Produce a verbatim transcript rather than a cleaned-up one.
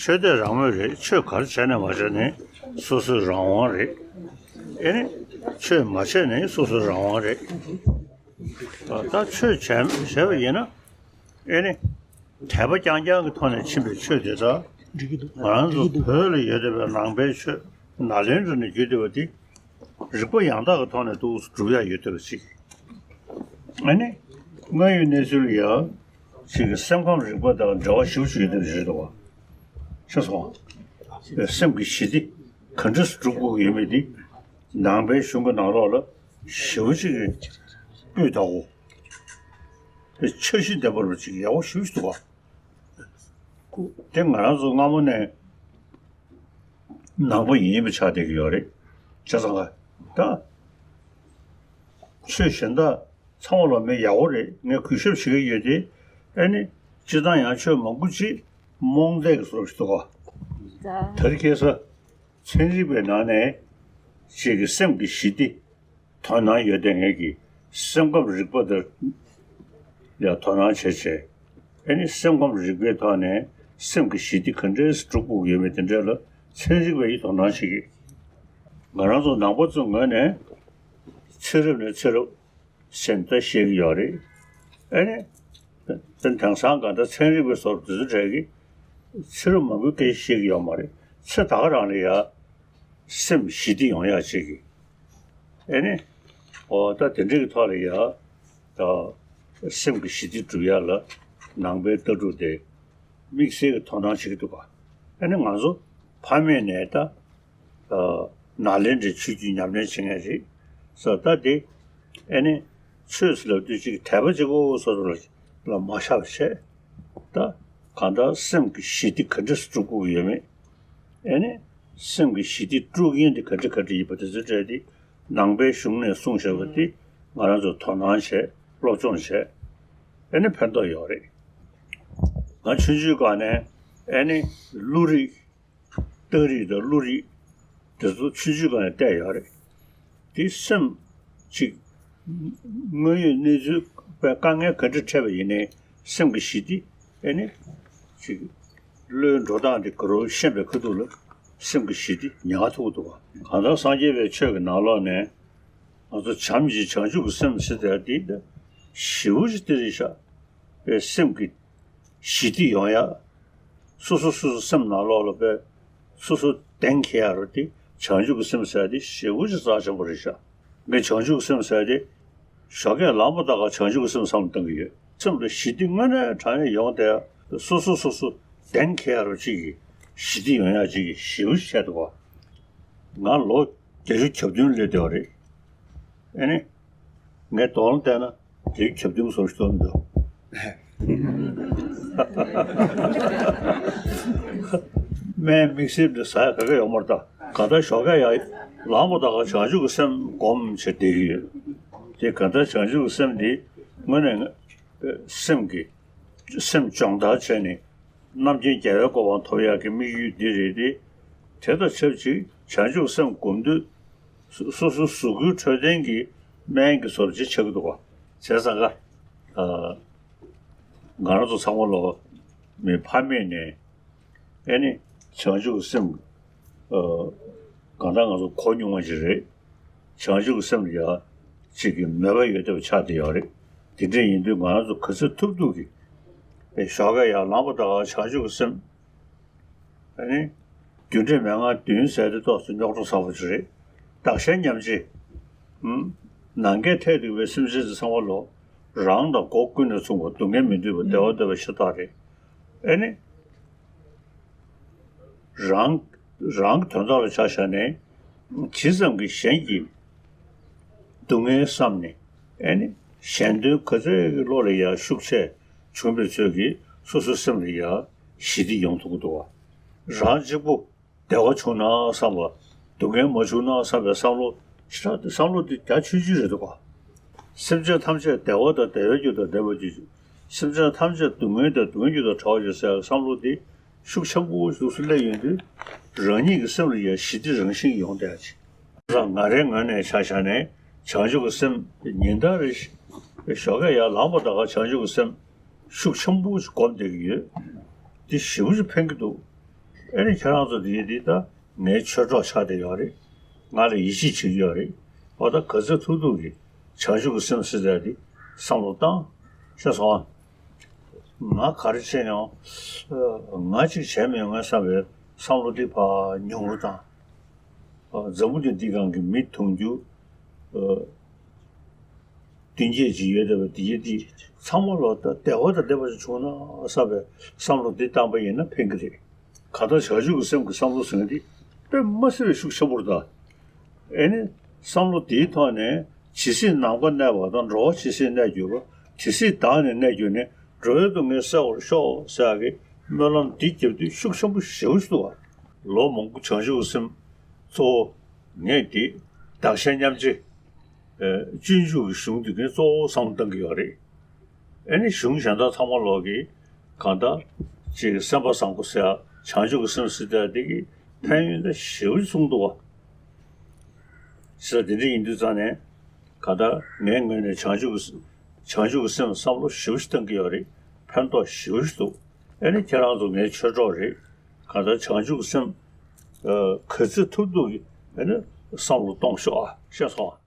ཆོས་དད་རང་མོས་རེད། ཆོས་ག་རེ་བྱས་ནས་མ་བྱས་ནས་སོ་སོའི་རང་དབང་རེད། ཨེ་ནི། ཆོས་མ་བྱས་ནས་སོ་སོའི་རང་དབང་རེད། ད་ཆོས་བྱས་བྱས་པ་ཡིན་ན། ཨེ་ནི། དད་པ་རྐྱང་རྐྱང་གི་ཐོག་ནས་ཕྱིན་པའི་ཆོས་དེ་དག་འགྲིག་གི་འདུག་ང་རང་ཚོ་འགྲིག་གི་འདུག་བོད་ལ་ཡོད་བསྡད་པའི་ནང་པའི་ཆོས་ནཱ་ལེནྡྲ་ནས་བརྒྱུད་བསྡད་པ་དེ། རིགས་པ་ཡང་དག་གི་ཐོག་ནས་འདུག་སྒྲུབ་ཡ་ཡོད་བསྡད་པ་ཅིག་ཨ་ནི། དངོས་ཡོད་གནས་ཚུལ་ལ་ཡ། ཅིག་གི་སེམས་ཁམས་རིག་པ་དང་འབྲེལ་བ་ཞེ་པོ་ཅིག་ཡོད་བསྡད་པ་ཞིག་རེད་འདུག་བ། ཤེས་སོང་། སེམས་ཀྱི་ཞི་བདེ་ག་འདྲས་སྒྲུབ་དགོས་ཀྱི་ཡོད་མེད་དེ། ནང་པའི་གཞུང་གི་ནང་ལོགས་ལ་ཞེ་པོ་ཅིག་གི་སྤུས་དག་པོ། དེ་འཆར་གཞི་ལྡན་པ་རུ་ཅིག་ཡག་པོ་ཞེ་པོ་ཅིག་འདུག་བ། དེ་ང་རང་ཚོ་སྔ་མོ་ནས་ནང་པ་ཡིན་པ་ཆགས་བསྡད་ཀྱི་ཡོད་རེད། བྱས་ཙང་ཀ་ད། ཆོས་གཞན་དག་ཚང་མ་ལ་མི་ཡག་པོ་རེད། ངས་གུས་ཞབས་བྱེད་ཀྱི་ཡོད་དེ། ཨ་ནི། སྤྱིར་བཏང་ཡང་ཆོས་མང་པོ་ཅིག་རྨོངས་དད་ཀྱི་བཟོ་ཞིག་འདུག་ག་ད་རེས་ཁ་སང་ཚན་རིག་པའི་ནང་ནས་ཅིག་གི་སེམས་ཀྱི་ཞི་བདེ། དོ་སྣང་ཡོད་དེ་ངེད་ཀྱིས་སེམས་ཁམས་རིག་པ་དང་ཡང་དོ་སྣང་བྱས་བྱས། ཨ་ནི་སེམས་ཁམས་རིག་པའི་ཐོག་ནས་སེམས་ཀྱི་ཞི་བདེ་ག་འདྲས་སྒྲུབ་དགོས་ཀྱི་ཡོད་མེད་དེ་འདྲས་ལ་ཚན་རིག་པས་ཡིད་དོ་སྣང་བྱེད་ཀྱི། ང་རང་ཚོ་ནང་པ་ཚོའི་ངོས་ནས་ཚེ་རབས་ནས་ཚེ་རབས་ཟེར་ནས་ད་བཤད་ཀྱི་ཡོད་རེད། ཨ་ནི་དེང་སང་གང་ལྟར་ཚན་རིག་པའི་བཟོ་འདྲ་དེ་ཚོ་གྲས་ཀྱིས་ཚེ་རབས་མང་པོའི་སྐད་ཆ་བཤད་ཀྱི་ཡོད་མ་རེད། ཚེ་ད་ག་རང་ལ་ཡ། སེམས་ཞི་བདེ་ཡོང་ཡག་ཅིག་གི། ཨེ་ནི། འོ་ད་དེ་འདྲ་གི་ཐོག་ལ་ཡ། ད་སེམས་ཀྱི་ཞི་བདེ་སྒྲུབ་ཡག་ལ་ནང་པའི་ལྟ་གྲུབ་དེ་དམིགས་བསལ་གྱི་དོ་སྣང་བྱེད་ཀྱི་འདུག་ག་ཨེ་ནི་ང་ཚོ་ཕ་མེས་ནས་ད་ནཱ་ལེནྡྲའི་ཆོས་བརྒྱུད་ཉམས་ལེན་བྱེད་མཁན་ཞིག་སོ། ད་དེ་ཨེ་ནི་ཆོས་ཟེར་ལབ་དུས་ཅིག་དད་པ་ཅིག་འོ་སོ་སོ་ལ་མ་བཞག་པ་བྱས། ད་གང་ལྟར་སེམས་ཀྱི་ཞི་བདེ་ག་འདྲ་སྒྲུབ་དགོས་ཀྱི་ཡོད་མེད། ཨེ་ནི། སེམས་ཀྱི་ཞི་བདེ་དཀྲུག་མཁན་དེ་ག་འདྲ་ག་འདྲ་ཡིན་པ་དེ་ཚོ་སྤྲད་དེ། ནང་པའི་གཞུང་ནས་གསུངས་བཞག་པ་དེ་ང་རང་ཚོ་དོ་སྣང་བྱས། སློབ་སྦྱོང་བྱས། ཨེ་ནི་ཕན་ཐོགས་ཡོད་རེད། ང་ཆུང་ཆུང་སྒང་ནས་ཨེ་ནི་གླུ་རིགས། རྟ་རིགས་དང་གླུ་རིགས་དེ་ཚོ་ཆུང་ཆུང་སྒང་ནས་བལྟས་ཡོད་རེད། དེ་སེམས་ཅིག་དངོས་ཡོད་གནས་ཚུལ་དཔེ་དཀའ་ངལ་ག་འདྲ་འཕྲད་པ་ཡིན་ནའི་སེམས་ཀྱི་ཞི་བདེ་ཨེ་ནི་ཅིག་བློའི་འགྲོ་སྟངས་དེ་ག་རུ་ཤེས་པའི་ཁ་ཐུག་ལ་སེམས་ཀྱི་ཞི་བདེ་ཉར་ཐུབ་འདུག་ག་གང་ལྟར་སངས་རྒྱས་པའི་ཆོས་ཀྱི་ནང་ལོགས་ནས་ང་ཚོ་བྱམས་ཀྱི་བྱང་ཆུབ་ཀྱི་སེམས་ཟེར་དེ་དེ་ཞེ་པོ་ཅིག་དེ་རེད་ཤག་པའི་སེམས་ཀྱི་ཞི་བདེ་ཡོང་ཡ། སོ་སོ་སོ་སོ་སེམས་ནང་ལོགས་ལ་དཔེ་སོ་སོ་གདེང་འཁེལ་ཡ་རུ་དེ་བྱང་ཆུབ་ཀྱི་སེམས་ཟེར་དེ་ཞེ་པོ་ཅིག་རྩ་ཆེན་པོ་རེད་ཤག་ངས་བྱང་ཆུབ་ཀྱི་སེམས་ཟེར་དེ་ཞོགས་ཀས་ལངས་པ་དང་ག་བྱང་ཆུབ་ཀྱི་སེམས་བསམ་བློ་གཏོང་གི་ཡོད། སེམས་ལ་ཞི་བདེ་དངོས་གནས་དྲང་གནས་ཡོང་བསྡད་ཡ། སོ་སོ་སོ་སོ་གདེང་འཁེལ་ཡ་རུ་ཅིག་གི་ཞི་བདེ་ཡོང་ཡ་ཅིག་གི་ཞེ་པོ་ཅིག་བྱས་འདུག་ག་ང་ལོ་བརྒྱད་ཅུ་གྱ་བདུན་སླེབས་བསྡད་པ་རེད། ཨེ་ནི། ངས་དོ་སྣང་བལྟས་ན་དེའི་ཁྱབ་མདུན་བཟོ་ཞིག་འདུག་སྨན་དམིགས་བསལ་འདི་ཟ་ཡ་ག་གེ་ཡོད་མ་རེད་ད། གང་ལྟར་ཞོགས་ཀས་ཡར་ལངས་པ་དང་བྱང་ཆུབ་ཀྱི་སེམས་སྒོམ་བྱས་བསྡད་ཀྱི་ཡོད། དེ་གང་ལྟར་བྱང་ཆུབ་ཀྱི་སེམས་འདི་དངོས་གནས་སེམས་ཀྱི་སེམས་སྦྱོང་བརྡར་བྱས་ནས་རྣམ་མཁྱེན་རྒྱལ་བའི་གོ་འཕང་ཐོབ་ཡག་གི་དམིགས་ཡུལ་འདི་རེད་དེ། དེ་དང་ཆབས་ཅིག་བྱང་ཆུབ་སེམས་སྒོམ་དུས། སོ་སོ་སོ་སོའི་འཕྲོད་བསྟེན་གྱི་སྨན་གྱི་བཟོ་འདྲ་ཅིག་ཆགས་ཀྱི་འདུག་ག་བྱས་ཙང་ཀ་ང་རང་ཚོ་ཚང་མ་ལོ་མི་ཕ་མེས་ནས་ཨེ་ནི་བྱང་ཆུབ་ཀྱི་སེམས་གང་ལྟར་ང་ཚོ་གོ་མྱོང་བ་ཞིག་རེད། བྱང་ཆུབ་ཀྱི་སེམས་ལ་ཡ་གཅིག་གི་མོས་པ་ཡོད་བསྡད་པ་ཆགས་བསྡད་ཡོད་རེད། དེ་འདྲ་ཡིན་དུས་ང་རང་ཚོ་ག་ཚོད་ཐུབ་ཐུབ་ཀྱིས་ཞོགས་ཀས་ཡར་ལངས་པ་དང་བྱང་ཆུབ་ཀྱི་སེམས། ཨ་ནི། རྒྱུ་འབྲས་མན་ངག་བདུན་ཟེར་དེ་ཏོག་ཙམ་རྙོག་དྲ་ཚ་པོ་ཅིག་རེད། བདག་གཞན་མཉམ་བརྗེ། ཧུམ། ནང་འགལ་འཕྲད་འདུག་པའི་སེམས་ཅན་ཚོ་ཚང་མ་ལོ། རང་དང་སྒོ་ཀུན་ནས་མཚུངས་པ་སྡུག་བསྔལ་མི་འདོད་པ་བདེ་བ་འདོད་པ་ཤ་སྟག་རེད། ཨ་ནི། རང་རང་གི་དོན་དག་ལ་ཆ་བཞག་ནས། ཇི་ཙམ་གྱིས་གཞན་གྱི་སྡུག་བསྔལ་བསམ་ནས། ཨ་ནི། གཞན་དོན་ག་ཚོད་ཀྱི་བློ་ལ་ཡང་ཤུགས་ཆེ་བྱུང་བའི་ཚོད་ཀྱིས་སོ་སོའི་སེམས་ལ་ཡང་ཞི་བདེ་ཡོང་ཐུབ་ཀྱི་འདུག་བ། རང་གཅིག་པུ་བདེ་བ་བྱུང་ན་བསམ་པ། སྡུག་བསྔལ་མ་བྱུང་ན་བསམ་པའི་བསམ་བློ་ཞེ་དྲག་བསམ་བློ་དེ་རྒྱ་ཆུང་ཆུང་རེད་འདུག་བ། སེམས་ཅན་ཐམས་ཅད་བདེ་བ་དང་བདེ་བའི་རྒྱུ་དང་ལྡན་པ་ཅིག་སེམས་ཅན་ཐམས་ཅད་སྡུག་བསྔལ་དང་སྡུག་བསྔལ་རྒྱུ་དང་བྲལ་བ་ཅིག་ཟེར་བའི་བསམ་བློ་དེ་ཤུགས་ཆེན་པོ་ཞིག་སླེབས་ཡོང་དུས། རང་ཉིད་ཀྱི་སེམས་ལ་ཡང་ཞི་བདེ་རང་བཞིན་ཡོང་བསྡད་ཅིག་ང་རའི་ངོས་ནས་ཆ་བཞག་ནས་བྱང་ཆུབ་ཀྱི་སེམས་ཉིན་ལྟར་རེ་ཞིག་ཞོགས་ཀས་ཡར་ལངས་པ་དང་བྱང་ཆུབ་ཀྱི་སེམས་ཤུགས་ཆེན་པོ་ཞིག་སྒོམ་བསྡད་ཀྱི་ཡོད། འདི་ཞེ་པོ་ཅིག་ཕན་གྱི་འདུག་ཨེ་ནི་ཁྱེད་རང་ཚོ་དེ་དེ་ད་ངའི་ཆོས་གྲོགས་ཆགས་བསྡད་ཡོད་རེད། ང་ལ་ཡིད་ཆེས་བྱེད་ཀྱི་ཡོད་རེད། འོ་ད་ག་ཚོད་ཐུབ་ཐུབ་ཀྱིས་བྱང་ཆུབ་ཀྱི་སེམས་ཟེར་ཡ་དེ་བསམ་བློ་བཏང་། ཤེས་སོང་ཨ། ང་ག་རེ་བྱས་ཡང་། ང་གཅིག་བྱས་མི་ཡོང་ངས་བསམ་པའི་བསམ་བློ་དེ་ཕར་ཉུང་རུ་བཏང་། འཛམ་བུ་གླིང་འདི་སྒང་གི་མི་དུང་ཕྱུར་བདུན་བརྒྱད་ཅིག་ཡོད་བསྡད་པ་དེ་ཡི་དེ་ཚང་མ་ལོ་ད་བདེ་བ་དང་བདེ་བ་ཞིག་བྱུང་ན་བསམ་པའི་བསམ་བློ་འདི་བཏང་པ་ཡིན་ན་ཕན་གྱི་རེད། གང་ལྟར་བྱང་ཆུབ་ཀྱི་སེམས་ཀྱི་བསམ་བློ་ཟེར་མཁན་འདི་དཔེ་མ་སྲིད་པའི་ཤུགས་ཆེན་པོ་རེད་ད། ཨེ་ནི། བསམ་བློ་འདིའི་ཐོག་ནས་ཇི་སྲིད་ནམ་མཁའ་གནས་པ་དང་། འགྲོ་བ་ཇི་སྲིད་གནས་གྱུར་པ། དེ་སྲིད་བདག་ནི་གནས་གྱུར་ནས། འགྲོ་བའི་སྡུག་བསྔལ་སེལ་བར་ཤོག་ཟེར་ཡག་གི་སྨོན་ལམ་འདི་རྒྱབ་དུས་ཤུགས་ཆེན་པོ་ཞེ་པོ་ཞིག་འདུག་བ། ལོ་མང་པོ་བྱང་ཆུབ་ཀྱི་སེམས་གཙོ་བོ་ངས་འདི་བདག་གཞན་མཉམ་བརྗེ། སྤྱོད་འཇུག་གི་གཞུང་འདི་ངས་གཙོ་བོ་བསམ་བློ་བཏང་གི་ཡོད་རེད། ཨེ་ནི་གཞུང་གཞན་དག་ཚང་མ་ལོག་གི་གང་ལྟར་ཅིག་སེམས་པ་བཟང་པོ་ཟེར་ཡ་བྱང་ཆུབ་ཀྱི་སེམས་ཟེར་ཡ་དེ་གི་ཕན་ཡོན་ད་ཞེ་པོ་ཅིག་གསུངས་འདུག་བ། ཟེར་དེ་འདྲ་ཡིན་དུས་ཙང་ནས་གང་ལྟར་ངའི་ངོས་ནས་བྱང་ཆུབ་ཀྱི་བྱང་ཆུབ་ཀྱི་སེམས་བསམ་བློ་ཞེ་པོ་ཅིག་བཏང་གི་ཡོད་རེད། ཕན་ཐོགས་ཞེ་པོ་ཅིག་འདུག་ཨེ་ནི་ཁྱེད་རང་ཚོ་ངའི་ཆོས་གྲོགས་རེད། གང་ལྟར་བྱང་ཆུབ་ཀྱི་སེམས་ག་ཚོད་ཐུབ་ཐུབ་ཀྱིས་ཨེ་ནི་བསམ་བློ་གཏོང་ཤོག་ཨ། ཤེས་སོང་ཨ།